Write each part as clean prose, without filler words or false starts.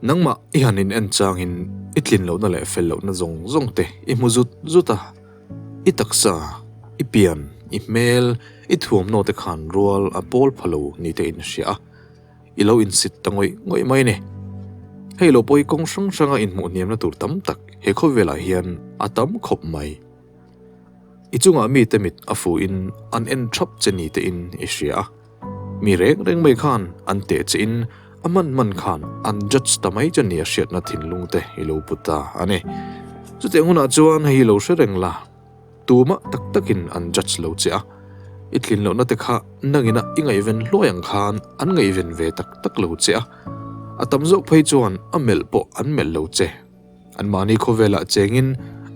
Nangmah i han in en changin i tlin lohna leh fel lohna zawng zawng te i hmu zut zut a. I taksa, i pian, i hmel, i thuamhnaw te khan rual a pawl pha lo ni te in hria a. I lo insit ta ngawih ngawih mai a ni. Hei lo pawh hi kawng hrang hranga inhmuh hniamna tur tam tak he khawvelah hian a tam khawp mai. I chungah mite mit a fuhin an en thap che ni tein i hria a. Mi reng reng mai khan an teh che in a man man khan an judge ta mai che nia hriatna thinlung te i lo pu ta a ni. Chutiang hunah chuan hei hi lo hre reng la, tumah tak takin an judge lo che a, i tlin lohna te kha nangina i ngaihven hluai ang khan an ngaihven ve tak tak lo che a, a tam zawk phei chuan a melh pawh an melh lo che. Anmahni khawvelah chengin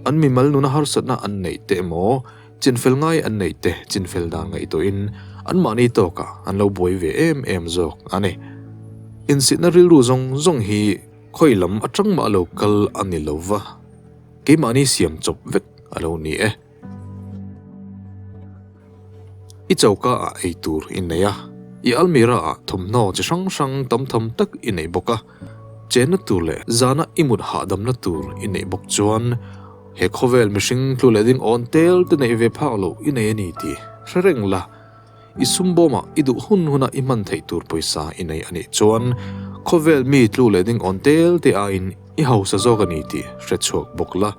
an mimal nuna harsatna an neih te emaw, chinfel ngai an neih te chinfel dan ngaihtuahin anmahni tawkah an lo buai ve em em zawk a ni. Insitna rilru zawng zawng hi khawi lam atang mah lo kal a ni lo va, keimahni siam chawp vek a lo ni e. I choka ah ei tur i nei a, i almirah ah thawmhnaw chi hrang hrang tam tham tak i nei bawk a, chenna tur leh zana i mut hahdamna tur i neih bawk chuan he khawvel mihring tlu leh ding awn tel te neih ve phak loh i nei a ni tih hre reng la. I sum bawmah i duh hun huna i hman theih tur pawisa i nei a nih chuan khawvel mi tlu leh ding awn tel te aiin i hausa zawk a ni tih hre chhuak bawk la.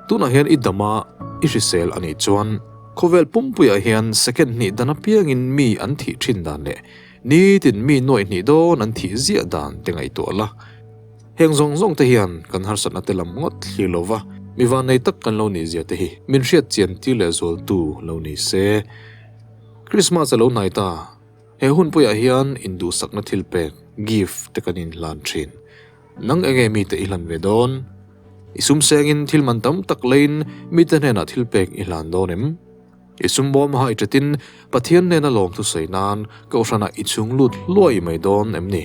Tunah hian i dam a, i hrisel a nih chuan khawvel pumpuiah hian second hnih dan apiangin mi an thih thin dan leh nitin mi nuaih hnih dawn an thih ziah dan te ngaihtuah la. Heng zawng zawng te hian kan harsatna te lam ngawt thlir lo va, mi vannei tak kan lo nih zia te hi min hriat chian tir leh zualtu lo ni se. Christmas a lo hnai ta, he hun puiah hian induhsakna thil pek, gift, te kan inhlan thin. Nang enge mite i hlan ve dawn? I sum sengin thil man tam tak leiin mite hnenah thil pek i hlan dawn em? I sum bawm hai ṭatin Pathian hnena lawmthu sawi nan Kohhranah i chhung lut hluai mai dawn em ni?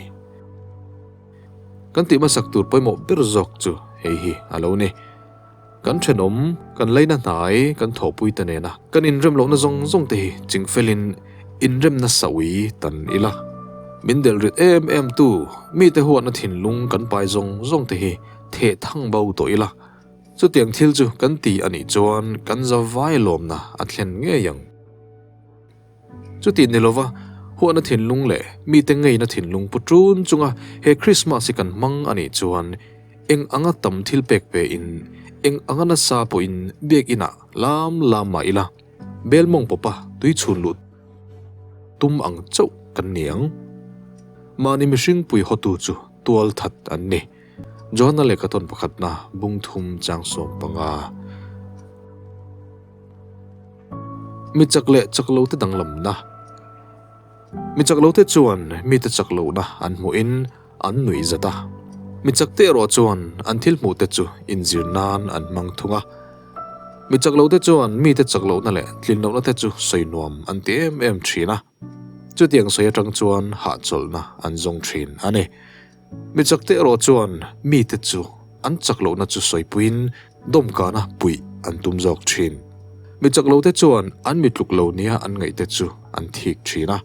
Kan tih hmasak tur pawimawh ber zawk chu hei hi a lo ni. Kan ṭhenawm, kan leina hnai, kan thawhpui ta nena kan inrem lohna zawng zawng te hi chingfelin inremna saui tan ila. Min delh rit em em tu, mite huatna thinlung kan pai zawng zawng te hi theh thang bo tawh ila. Chutiang thil chu kan ti a nih chuan kan zavai lawmna a thlen ngei ang. Chuti ni lova, huahna thinlung leh mite ngeina thinlung pu ṭun chunga he Krismas hi kan hmang a nih chuan eng anga tam thil pek pe in, eng anga nasa pawhin biakinah lam lam mah ila, bel mawng pawpa tui chhun luh tum ang chauh kan ni ang. Mahni mihring pui hawtu chu tual that an ni. Johana lehkhathawn pakhatna bung thum chang 15. Mi chak leh chak lo te danglamna. Mi chak lo te chuan mite chak lohna an hmuhin an nuih zat a. Mi chak te erawh chuan an thil hmuh te chu inzir nan an hmang thung a. Mi chak lo te chuan mite chak lohna leh tlin lohna te chu sawi nuam an ti em em thin a. Chutiang sawi atang chuan hahchawlhna an zawng thin a ni. Mi chakte erawh chuan mite chu an chak lohna chu sawipuiin dawmkana puih an tum zawk thin. Mi chak lote chuan an mi tluk lo nia an ngaihte chu an thik thin a.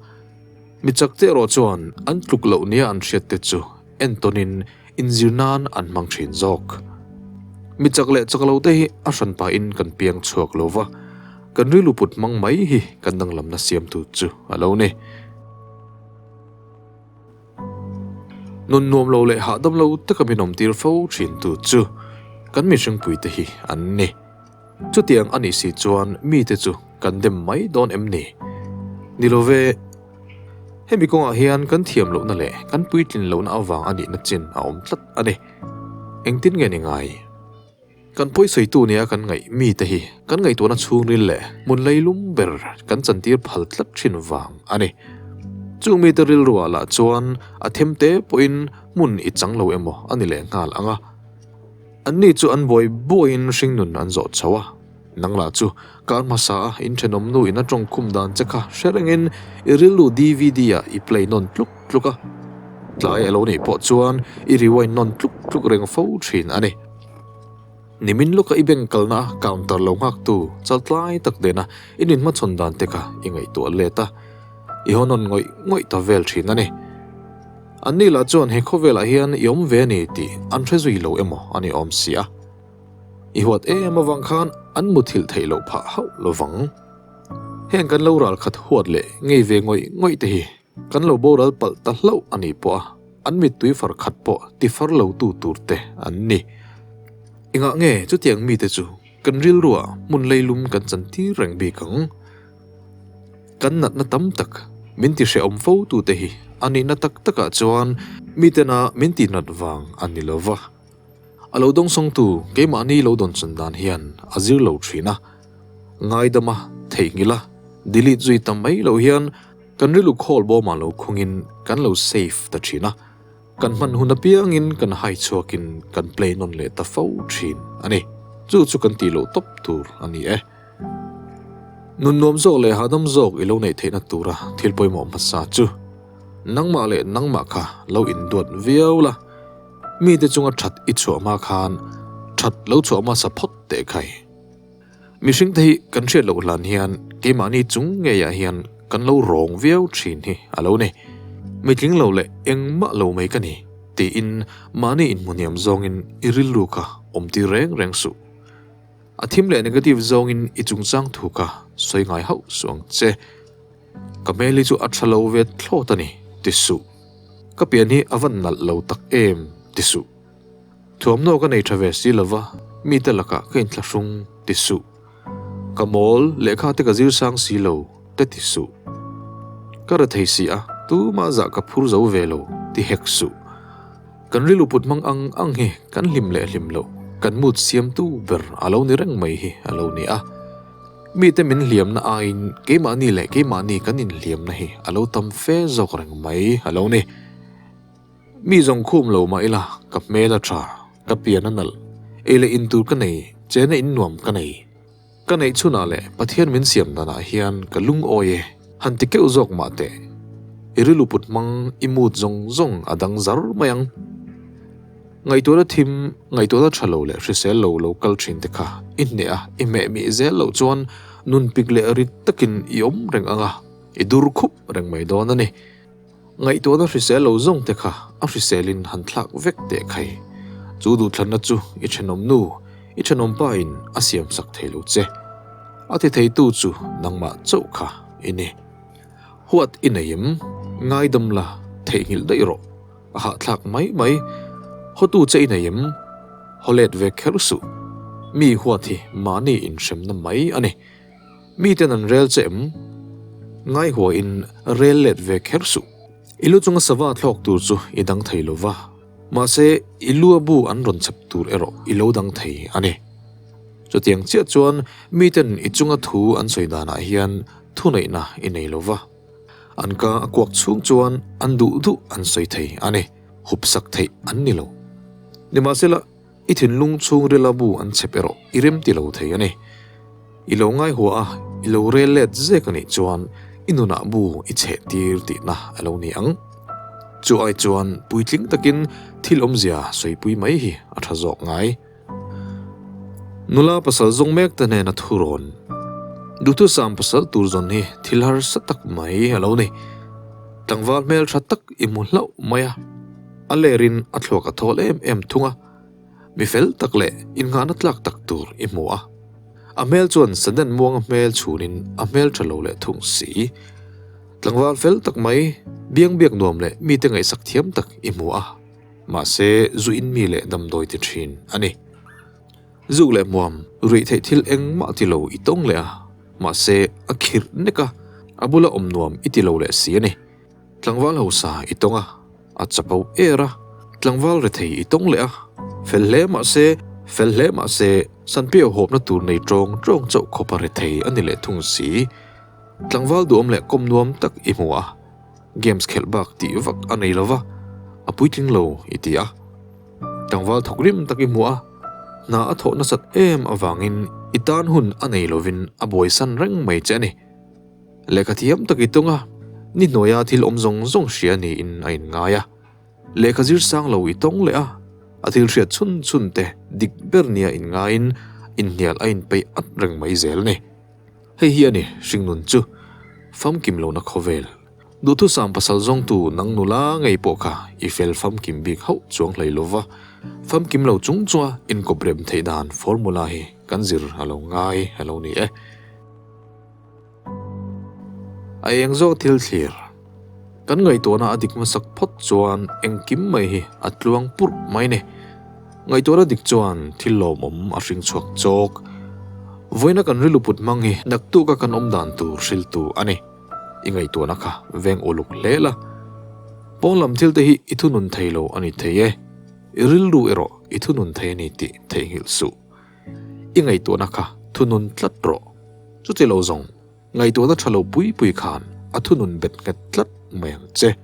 Mi chakte erawh chuan an tluk loh nia an hriatte chu entawnin inzir nan an hmang thin zawk. Mi chak leh chak lote hi a hran pahin kan piang chhuak lo va, kan rilru put hmang mai hi kan danglamna siamtu chu a lo ni. Nun nuam lo leh hahdam lo taka min awmtir fo thin tu chu kan mihringpuite hi an ni. Chutiang a nih si chuan mite chu kan dem mai dawn em ni? Ni lo ve, hemi kawngah hian kan thiam lohna leh kan puitlin lohna avang a nihna chin a awm tlat a ni. Engtin nge ni ngai? Kan pawisawitu nia kan ngaih mite hi kan ngaihtuahna chhungril leh hmun leilum ber kan chantir phal tlat thin vang a ni. Chung mite rilruah lah chuan a them te pawhin hmun i chang lo emaw a ni leh nghal ang a. Anni chu an buai buaiin hringnun an zawh chho a. Nang lah chu kar hmasa a inthenawm nu in a tawngkhum dan che kha hre rengin i rilru DVD ah i play nawn tluk tluk a. Tlai a lo nih pawh chuan i rewind nawn tluk tluk reng fo thin a ni. Nimin lawka i bank kalna a counter lo nghaktu chaltlai tak nena i ninhmachhawn dan te kha i ngaihtuah let a, i haw nawn ngawih ngawih ta vel thin a ni. Anni lah chuan he khawvelah hian i awm ve a ni tih an hre zui lo emaw a ni awm si a. I huat em avang khan an muthilh theih loh phah hauh lovang. Heng kan lo ral khat huat leh ngei ve ngawih ngawih te hi kan lo boral palh ta hlauh a nih pawh a, an mittui far khat pawh ti far lo tu tur te an ni. Engah nge chutiang mite chu kan rilruah hmun leilum kan chan tir reng bik ang? Kan natna tam tak min ti hrehawm fo tute hi a nihna tak takah chuan mitena min tihnat vang a ni lo va. A lo dawngsawngtu keimahni lo dawnchun dan hian a zir lo thin a, ngaidama theihnghilh a, delete zui ta mai lo hian kan rilru khawl bawmah lo khungin kan lo save ta thin a, kan hman hun apiangin kan hai chhuakin kan play nawn leh ta fo thin a ni. Chu chu kan tih loh tawp tur a ni e. Nun nuam zawk leh hahdam zawk i lo neih theihna tura thil pawimawh hmasa chu nangmah leh nangmah kha lo induat viau la. Mite chunga that i chhuah hma khan that lo chhuah hmasa phawt teh khai. Mihring te hi kan hriat loh hlan hian keimahni chung ngeiah hian kan lo rawng viau thin hi a lo ni. Mitling lo leh engmah lo mai ka ni tiin mahni inhmuhniam zawngin i rilru kha awm tir reng reng suh. A thim leh negative zawngin i chungchang thu kha sawi ngai hauh suh ang che. Ka hmel hi chu a tha lo ve thlawt a ni, ti suh. Ka pian hi a van nalh lo tak em, ti suh. Thuamhnaw ka nei tha ve si lova, mite lakah ka inthlahrung, ti suh. Ka mawl, lehkha te ka zir sang si lo, te ti suh. Ka ra thei si a, tumah zah ka phur zo ve lo, ti hek suh. Kan rilru put hmang ang ang hi kan hlim leh hlim loh, kan mood siamtu ber a lo ni reng mai hi a lo ni a. Mite min hliamna aiin keimahni leh keimahni kan inhliamna hi a lo tam fe zawk reng mai a lo ni. Mi zawng khum lo mah ila ka hmel a tha, ka pian a nalh, ei leh in tur ka nei, chena in nuam ka nei. Ka neih chhunah leh Pathian min siam danah hian ka lungawi e, han ti keuh zawk mah teh. I rilru put hmang i mood zawng zawng a dang zar mai ang. Ngaihtuahna thim, ngaihtuahna tha lo leh hrisel lo lo kal thin te kha i hneh a, i hmeh mih zel loh chuan nun pik leh rit takin i awm reng ang a, i dur khup reng mai dawn a ni. Ngaihtuahna hrisel lo zawng te kha a hriselin han thlak vek teh khai. Chu duhthlanna chu i thenawm nu, i thenawm pa in a siam sak thei lo che. A ti theitu chu nangmah chauh kha i ni. Huat i nei em? Ngaidam la, theihnghilh daih rawh. A hahthlak mai mai. Hawtu che i nei em? Haw let ve kher suh. Mi huat hi mahni inhremna mai a ni. Miten an rel che em? Ngaihuain rel let ve kher suh. I lu chunga sava thlawk tur chu i dang thei lo va, mahse i lu a bu an rawn chep tur erawh i lo dang thei a ni. Chutiang chiah chuan miten i chunga thu an sawi danah hian thuneihna i nei lo va. An ka a kuak chhung chuan an duh duh an sawi thei a ni, hup sak theih an ni lo. Nimahsela, i thinlung chhungrila bu an chep erawh i rem ti lo thei a ni. I lo ngaihhuah a, i lo rel let zek a nih chuan i nunah bu i chheh tir tihna a lo ni ang. Chu ai chuan puitling takin thil awmzia sawipui mai hi a tha zawk ngai. Nula pasal zawng mek te hnena thu rawn. Duhthusam pasal tur zawn hi thil harsa tak mai a lo ni. Tlangval hmel tha tak i hmu hlauh mai a, a lerin a thluak a thawl em em thung a, mi fel tak leh innghahna tlak tak tur i hmu a. A hmel chuan Sanden muanga hmel chhunin a hmel tha lo leh thung si. Tlangval fel tak mai, biang biak nuam leh mite ngaihsak thiam tak i hmu a. Mahse, zu in mi leh damdawi ti thin a ni. Zuk leh hmuam, ruih theih thil engmah ti lo i tawng leh a, mahse a khirh nek a, a bula awm nuam i ti lo leh si a ni. Tlangval hausa i tawng a, a chapo er a, tlangval rethei i tawng leh a, fel hle mahse, fel hle mahse, sanpiau hawpna tur nei tawng tawng chauh khawpa rethei a ni leh thung si. Tlangval duhawm leh kawm nuam tak i hmu a. Games khelh bak tih vak a nei lova, a puitling lo i ti a. Tlangval thawk rim tak i hmu a, hna a thawh nasat em avangin i tan hun a nei lovin a buaisan reng mai che a ni. Lehkha thiam tak i tung a, ni hnuaia thil awm zawng zawng hria niin a inngai a. Lehkha zir sang lo i tawng leh a, a thil hriat chhun chhun te dik ber nia inngaiin inhnial a inpeih at reng mai zel a ni. Hei hi a ni, hringnun chu famkim lohna khawvel. Duhthusam pasal zawngtu nang nula ngei pawh kha i fel famkim bik hauh chuang hlei lo va, famkim lo chung chunga inkawp rem theih dan formula hi kan zir a lo ngai a lo ni e. A eng zawk thil thlir. Kan ngaihtuahna a dik hmasak phawt chuan engkim mai hi a tluang purh mai ni. Ngaihtuahna dik chuan thil lawmawm a hring chhuak chawk. Vawiina kan rilru put hmang hi naktuka kan awm dan tur hriltu a ni. I ngaihtuahna kha veng uluk hle la. Pawn lam thil te hi i thunun thei lo a ni thei e. I rilru erawh i thunun thei a ni tih theihnghilh suh. I ngaihtuahna kha thunun tlat rawh. Chuti lo zawng, ngaihtuahna tha lo pui pui khan a thunun bet nghet tlat mai ang che.